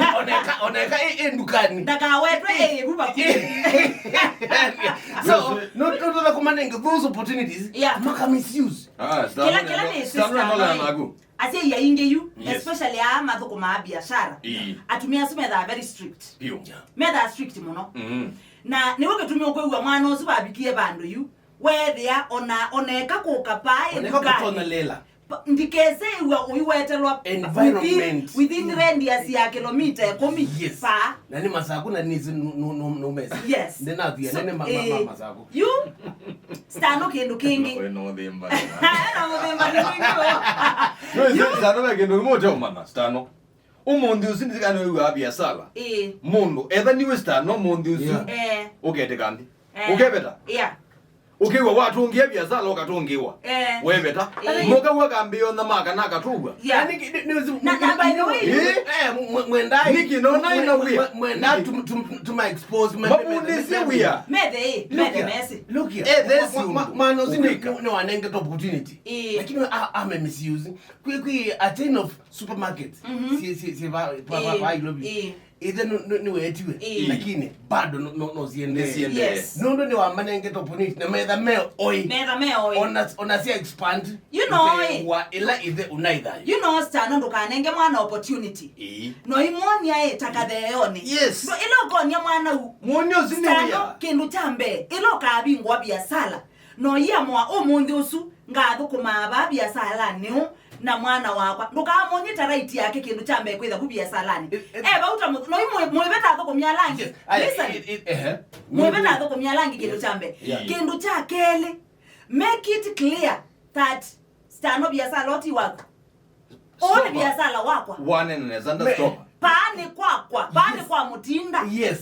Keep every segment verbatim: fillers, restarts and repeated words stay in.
Ona- oneka oneka ĩ ĩ ndukani. Ndakawetwe ĩvu vakuvi. So no no no kumanenge those opportunities. Yeah. Maka misuse. Ah, kĩla kĩla nĩ sister no naku. Asyai aingĩ yu, yes, especially aa mathũkũmaa biashara. Ii. Atumia asu methaa very strict. Piũ. Methaa strict mũno. Mm. Na nĩw'o kĩtumi ũkwĩw'a mwana ũsu vavikie vandũ yu, weethĩa ona oneka kũka paa ĩ ndukani. Oneka kũtonya lela. Ndikese ĩw'a ũiwetelwa environment within, within radius ya kilomita ĩkũmi. Yes. Paa. Na nĩ Masaku na nĩsĩ nũmesa. Yes. Ndĩnathia nene ma- ma- ma- Masaku. Yu stano kĩndũ kĩngĩ. Ena mũthemba nĩ kĩngĩ. No isi stano na kĩndũ kĩmwe ũteũmanya stano. Ũmũnthĩ ũsu ndĩkana wĩw'aa biasala. Ĩĩ. Mũndũ etha niwe stano ũmũnthĩ ũsu. Yeah. Eh. Ũketĩka nthĩ. Eh. Ũkeveta. Yeah. Ũkĩw'a watũngĩe biasala ũkatũngĩwa. Eh. Weveta. Eh. Mũka w'o akambĩĩa ona maka na akatũw'a. Yeah. Na, na by the way, eh, mwendai. Niki no nai na wia. Mwenda tuma expose. Mabundĩsye wia. Methe ĩ, methe mesi. Look here. Eh, there's you. Mwana ũsu nĩ wanengete opportunity. Eh. Lakini ame misuse. Kwi kwi a chain of supermarkets. Mhm. Si si si va va va Nairobi. Eh. Ithe nĩwetiwe. Ĩĩ. Lakini bado no- no- no siendee. Nĩsiendee. Yes. Nũndũ nĩwamanengete opportunity na metha me oi. Metha me oi. Ona ona sia expand. You know, ĩ. Wa ila ithe unaitha. You know, stano ndũkanenge mwana opportunity. Ĩĩ. No imwonia ĩ takatheoni. Yes. Ndo ila ũkonia mwana u. Muonia ũsu nĩ stano wĩa. Kĩndũ kya mbee ila ũkavingwa biasala. No iamwa ũmũnthĩ ũsu ngathũkũmaa vaa biasalanĩ ũũ na mwana wakwa. Ndũkamwony'e ta right yake kĩndũ kya mbee kwĩtha ku biasalanĩ. Eh, eh. E vau ta mũth- no imwĩveta athũkũmi ala angĩ. Yes. Aya, listen. It- it- ehe. Mwĩveta athũkũmi ala angĩ kĩndũ kya mbee. Yeah. Kĩndũ kya kelĩ, make it clear that stano biasala ũti waku. Ũũ nĩ biasala wakwa. Wanene nesa, nda stop. Paa nĩ kwakwa, paa nĩ kwa mũtinda. Yes.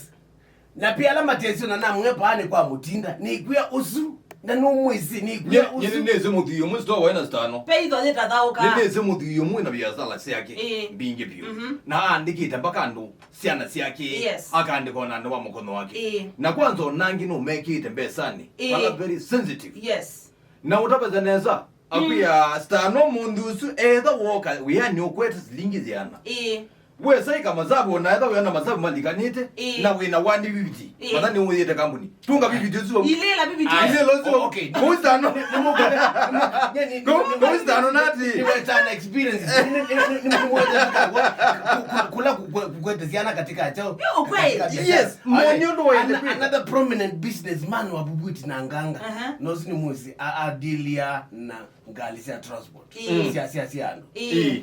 Na pia ala matesio na namwe paa nĩ kwa mũtinda. Nĩkwĩa ũsu. Na nũmwĩsĩ nĩkwĩa ũsu. Nyini nĩsĩ mũthii ũmwe store waĩ na stano. Peitho yĩtathaũka. Nĩnĩsĩ mũthii ũmwe na biasala syake. Ĩĩ. Mbingĩ vyũ. Mhm. Na aandĩkĩte mpaka andũ syana syake. Yes. Akaandĩka ona andũ wa mũkono wake. Ĩĩ. Na kwanza onangi nũmekĩte mbesanĩ. Ĩĩ. Ala very sensitive. Yes. Na ũtavasya nesa. Akwĩa, mm, stano mũnthĩ ũsu etha woka wĩanĩ ũkwete silingi siana. Ĩĩ. Wesa ĩka masavu ona etha wĩana masavu malikanĩte. Ĩĩ. Na wĩna one fifty. Ĩĩ. Matha nĩ ũyĩte kambuni. Tunga fifty ũsu. Ilĩla fifty. Ah, ilĩla ũsu. Oh, okay. Kũu stano. Nĩ- nĩ mũkale- nĩ- nĩ- nĩ- Kũu- kũu stano nati. Nĩ- nĩ- nĩ- nĩ- nĩ- nĩ- nĩ- nĩ- nĩ- nĩ- nĩ- kula ku- ku- kukwete siana katika chao. Yo, kweli. Katika biashara. Yes, okay. Moni ũndũ wa. An- another prominent businessman wa Bubuti na Nganga. Aha. Nosi nĩ mwĩsĩ a- adilia na ngalĩ sya transport. Ĩĩ. Sya sya sya andũ. Ĩĩ. Ĩĩ.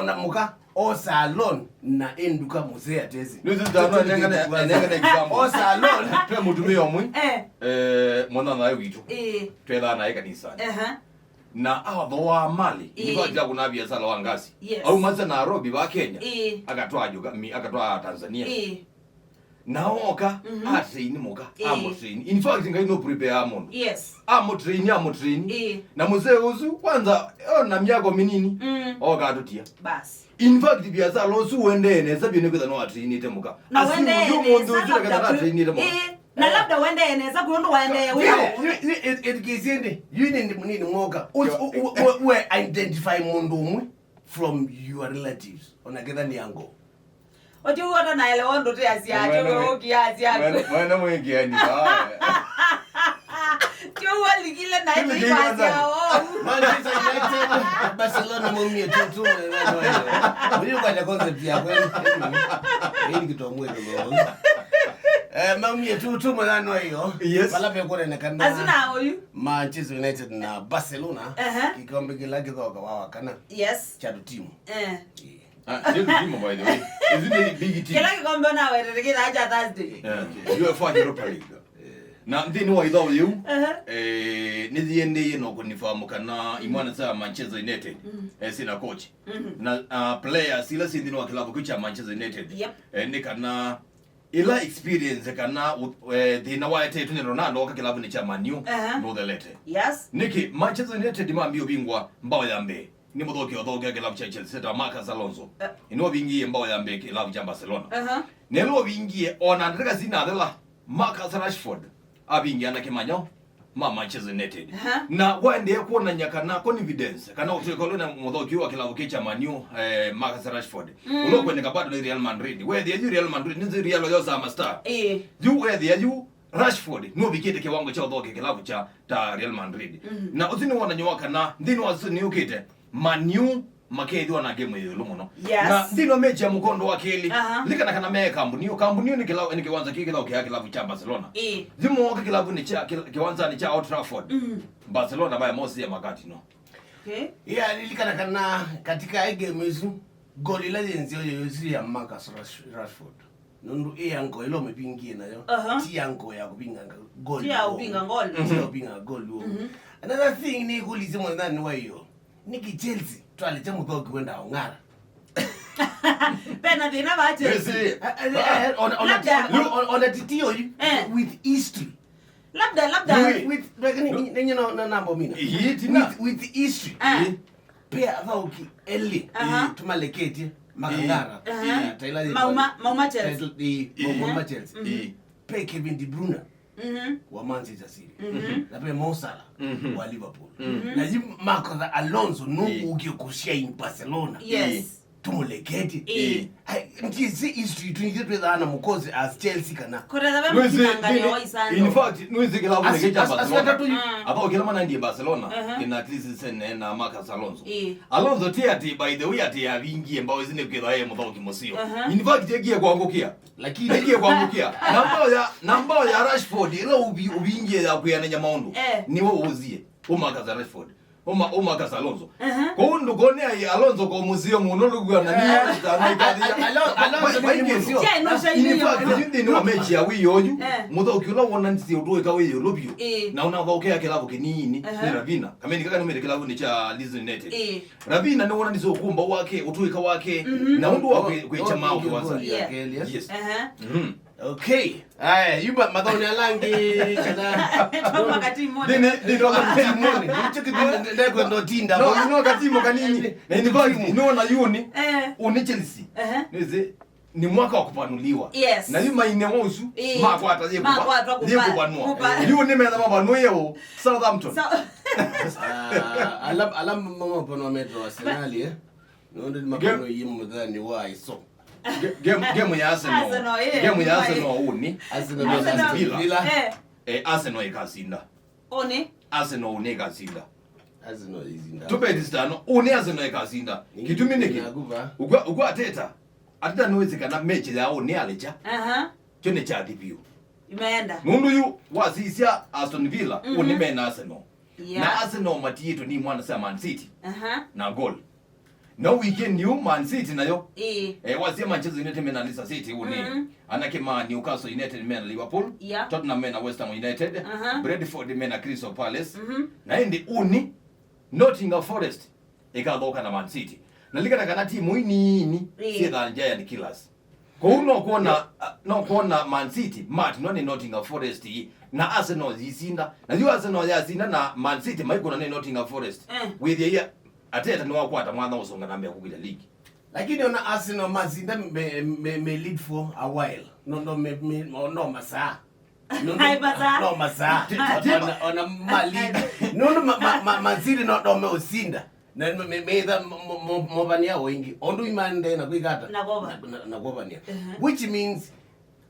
ũkona mũka. Osa loan na ĩ nduka mũsee atesi. Nĩsitano enengane example. Osa loan. Pe mũtumĩa ũmwe. Eh. Eh, mwana naye witũ. Eh. Twethaa naye kanisani. Aha. Na athooa mali. Eh. Nĩkwatya kuna biasala wa ngasi. Yes. Au masa Nairobi wa Kenya. Eh. Akatwa Uganda, akatwa Tanzania. Eh. Na ooka, mm-hmm, atrain mũka, ĩĩ, amũtrain. In fact, Ngai no prepare mũndũ. Yes. Amũtrain, amũtrain. Ĩĩ. Na mũsee ũsu, kwanza, ona myaka mĩnini, mm, ooka atũtia. Bas. In fact, biasala ũsu ũendee nesa vyũ nĩkwĩtha no atrainĩte mũka. Na ũendee nesa, mũndũ ũsu labda atrainĩte mũka. Ĩĩ. Na labda ũendee nesa, kwĩ ũndũ waendee wĩao. Yu nĩ mũnini mwoka. We identify mũndũ ũmwe from your relatives. Ona ketha nĩ ango. Ojo wata naelewa ndo te asia ajo, oki asia ajo. Mwana mwengi ani ba. Tio walikile na ni asia o. Manchester United, Barcelona maumie tu tu. Uyu kwa concept ya kweli. Hii kitu mwe ndo. Eh, maumie tu tu mwana hiyo. Yes. Bala pe kore na kana. Azuna oyu. Manchester United na Barcelona. Kikombe kila kithoka wa wakana. Yes. Cha timu. Eh. Ah, sio timu, by the way. Is it a big team? Kila kikombe unawetete kila acha Thursday. Yeah. U E F A Europa League. Na nthĩnĩ wa ĩthaũ yĩu, eh, nĩthiendĩie no kũnifamu kana imwana sya Manchester United, eh, sina coach. Na, ah, players ila syĩ nthĩnĩ wa kĩlavu kĩu kya Manchester United, eh, nĩ kana ĩla experience kana, eh, thĩna waetetwe nĩ Ronaldo oka kĩlavunĩ kya Man U nũthelete. Yes. Nĩkĩ Manchester United mambie ũvingwa mbao ya mbee nĩ mũthoki ũthookea kĩlavu kya Chelsea ta Marcus Alonso. Nĩwe ũvingie mbao ya mbee kĩlavu kya Barcelona. Na ĩla ũvingie, ona ndatĩka sinathela, Marcus Rashford avingie anake ma nyao ma Manchester United. Na waendee kwonany'a kana confidence, kana ũtw'ĩka ũla na mũthoki wa kĩlavu kĩ kya Man U, eh, Marcus Rashford, ũla ũkwendeka bado nĩ Real Madrid. Wethĩa yu Real Madrid nĩ Real yosaa mastar. Yu wethĩa yu Rashford nũvikĩte kĩwango kya ũthoke kĩlavu kya ta Real Madrid. Na ũsu nĩ wonany'o wa kana nthĩnĩ wa season yũkĩte, Man U makethĩwa na game ĩũlũ mũno. Yes. Na nthĩnĩ wa mechi ya mũkondo wa kelĩ, lilikana kana me kambuni ĩyo. Kambuni ĩyo nĩ kĩla-, nĩ kĩwanza kĩ kĩlaũ kĩa kĩlavu kya Barcelona. Yu mooka kĩlavunĩ kya, kĩ-, kĩwanzanĩ kya Old Trafford. Barcelona vaya mosie makati no. Yeah, lilikana kana katika game ĩsu, goli ĩla yĩ nzeo yĩsu ya Marcus Rash-, Rashford. Nũndũ ĩ ango ĩla ũmĩvingie nayo, ti ango ya kũvinga goli. Ti ya ũvinga goli. Ti ya ũvinga goli. Another thing nĩ kũlisye mwendanĩ wa iyo. Nĩkĩ Chelsea twalekya mũthoki wenda ũng'ara? Pena thĩna va Chelsea. Ona titio yu with history. Labda, labda. With, with, nĩnyina na namba mina. With history. Pea athauki elĩ tũmaleketye makang'ara. Mauma Chelsea. Mauma Chelsea. Pe Kevin De Bruyne wa Manchester City, na pe Mo Salah wa Liverpool, na yu Marcos Alonso nũkũkie kũshine Barcelona. Yes. Tũmũleketye. Ndiĩsĩ history twĩthaa na mũkosi as Chelsea kana. Kũrethave mũkitangania wa isando. In fact, nĩwĩsĩ kĩlavu nĩkĩkya Barcelona. Athaũkĩla manandie Barcelona, kĩna at least sene na Marcos Alonso. Alonso ti ati, by the way, ati avingie mbao ici nĩ kwĩtha e mũthaũki mũseo. In fact, ekie kwangũkĩa. Lakini ekie kwangũkĩa. Na mbao ya, na mbao ya Rashford ĩla ũvingie ya kwĩananya maũndũ. Nĩwe ũũzie. Ũmakasa Rashford. Ũma, ũmakasa Alonso. Kũu ndũkone ai Alonso ko mũseo mũno lũgua na nĩ tanaikathia. Alonso nĩ mũseo. In fact, nthĩnĩ wa mechi ya wĩyo ũyu, mũthaũki ũla wonanĩsye ũtũĩka wĩ ĩũlũ vyũ na ũnathaũkĩa kĩlavu kĩnini nĩ Ravina. Kameni kaka nũmĩte kĩlavunĩ kya Leeds United. Ravina nĩwonanĩsye ũkũmba wake, ũtũĩka wake, na ũndũ wa kwĩkya maũ kĩwanza. Yes. Okay. Aya, yu mathaũnĩ ala angĩ kana. Toma katimoni. Nĩ, nĩ, nĩ toma katimoni. Nĩkyo kĩtumi ndekwenda ũtinda. No, no katimo kanini. Na in fact, nĩwona yu nĩ, eh, ũnĩ Chelsea. Nĩsĩ, ni mwaka wa kupanuliwa. Yes. Na yu maine wa ũsu makwata yĩ kupa-, yĩ kupanua. Yu nĩ metha mapanue yo Southampton. Ala, ala mamapanua metro Arsenal, eh? Nũndũ nĩmapanũie mũthenya wa ĩso. Ge-, game, game ya Arsenal. Arsenal, yeah. Game ya Arsenal ũnĩ. Arsenal versus Villa. Eh, Arsenal ĩkasinda. Ũnĩ? Arsenal ũnĩ ĩkasinda. Arsenal ĩsinda. Tũbeti sitano, ũnĩ Arsenal ĩkasinda. Kĩtumi nĩkĩ? Ũkw'a, ũkw'a Arteta. Arteta nĩwĩsĩ kana mechi ya ũnĩ alekya. Aha. Kyo nĩ kyathi vyũ. Imeenda. Nũndũ yu wasisya Aston Villa, ũnĩ mena Arsenal. Yeah. Na Arsenal matiĩtwe nĩ mwana sya Man City. Aha. Na goal. No weekend yu Man City nayo. Ĩĩ. Eh, wasia Manchester United mena Leicester City uni. Mm. Anake ma Newcastle United mena Liverpool. Yeah. Tottenham mena West Ham United. Aha. Brentford mena Crystal Palace. Mhm. Na indi uni Nottingham Forest ikathoka na Man City. Na likana kana timu inini. Ĩĩ. Syetha giant killers. Kwoou no kwona, no kwona Man City matindwa nĩ Nottingham Forest ii, na Arsenal yisinda. Na yu Arsenal yasinda na Man City maikũna nĩ Nottingham Forest. Eh. Wĩthĩa Arteta nĩwakwata mwanya ũsonga na mbee kũkita ligi. Lakini ona Arsenal masinda me, me, me lead for a while. No, no, me, me, no, no masaa. No, no, Ai, masaa. No masaa. Ti-, ti-, ona, ona ma lead. No, no, ma, ma, ma, Man City no, no me usinda. Na me, me, meitha mo-, mo-, mo-, movania o ingi. Ondu imande na kwikata. Na kova. Na, na, na kovania. Uh-huh. Which means,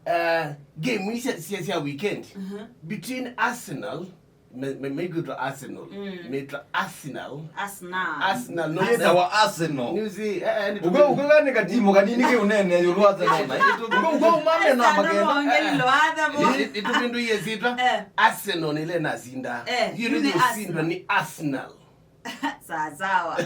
uh, game cia, cia, cia weekend, uh-huh, between Arsenal, me, me, mekwitwa Arsenal. Mm. Meitwa Arsenal. Arsenal. Arsenal. No, yetawa Arsenal. News, eh, eh, ni ugo, ugo gani katimu kanini ke unene yulu Arsenal na. Ugo, ugo umame na Arsenal magenda. Mongeli lo hata bo. Ni, ni, ni tupindu iye sitwa. Eh. Arsenal nile na sinda. Eh, you know, ni Arsenal. Ni Arsenal. Sawa sawa.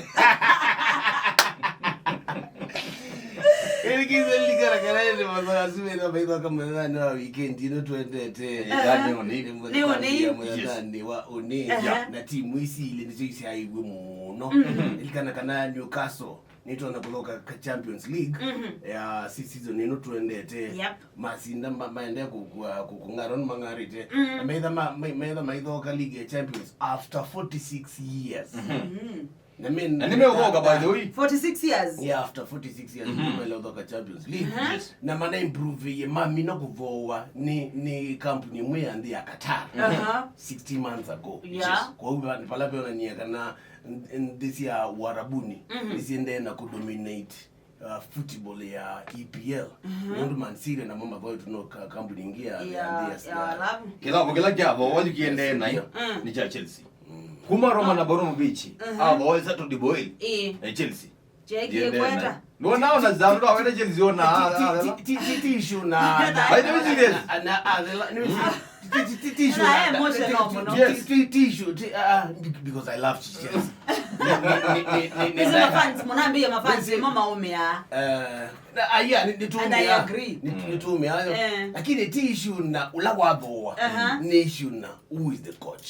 Ĩlĩkĩsya lilikana kana ĩndĩ masaa asu metha maithoka mũthenyanĩ wa weekend ĩno twendete. Ĩĩ, nĩ ũnĩ. Nĩ mũthenyanĩ wa ũnĩ. Aha. Na timu ici ilĩ nĩsyo isyaĩw'e mũno. Mhm. Ĩlikana kana Newcastle nĩtonya kũthoka ka Champions League, mhm, ya si-, season ĩno twendete. Yep. Masinda ma-, maendee kũ-, kũ-, kũ-, kũng'ara, nĩmang'arĩte. Mm. Na metha ma-, ma-, metha maithoka league ya Champions after forty-six years. Mhm. Mm. Na me-, na nĩmeũthoka, by the way. Forty-six years? Yeah, after forty-six years, mhm, nĩmaĩle ũthoka Champions League. Mhm. Yes. Na mana improve ye mamina kũthooa nĩ, nĩ kampuni ĩmwe ya nthĩ ya Qatar. Aha. Sixty months ago. Yeah. Yes. Kwoou va-, vala veonania kana n-, n-, nthĩ sya Uarabuni, mhm, nĩsiendee na kũdominate uh, football ya E P L. Mhm. Nũndũ Man City namo mathoetwe no ka-, kambuni ĩngĩ ya, ya, ya, nthĩ ya, ya Waarabu. Kĩlavu kĩla kya thooa yu kĩendee naĩ, mm, nĩ kya Chelsea. Mm. Kuma Roman Abramovich, mhm, athoe Sato De Boer, ĩĩ, eh, Chelsea. Cheki kweta. Nona ona Zando aweta Chelsea ona. Ti, ti, ti, ti, ti issue na, na, by the way, serious. Na, na, na, na, na, Ti-, ti-, ti-, ti-, issue na, na, emotional ti-, ti-, mũno. Yes. Ti-, ti-, ti-, issue, ti-, ah, ah, be-, because I love Chelsea. Nĩ, nĩ, nĩ, nĩ, nĩ, nĩ, nĩ, nĩ, nĩ, mafans, mũnambĩie mafans, nĩ, nĩ, mo maũmĩaa. Eh, na, ah, yeah, nĩ, nĩ, and I agree. Nĩ, nĩ, nĩtũũmĩaa yo. Eh. Lakini ti issue na ũla wathooa. Aha. Nĩ issue na who is the coach.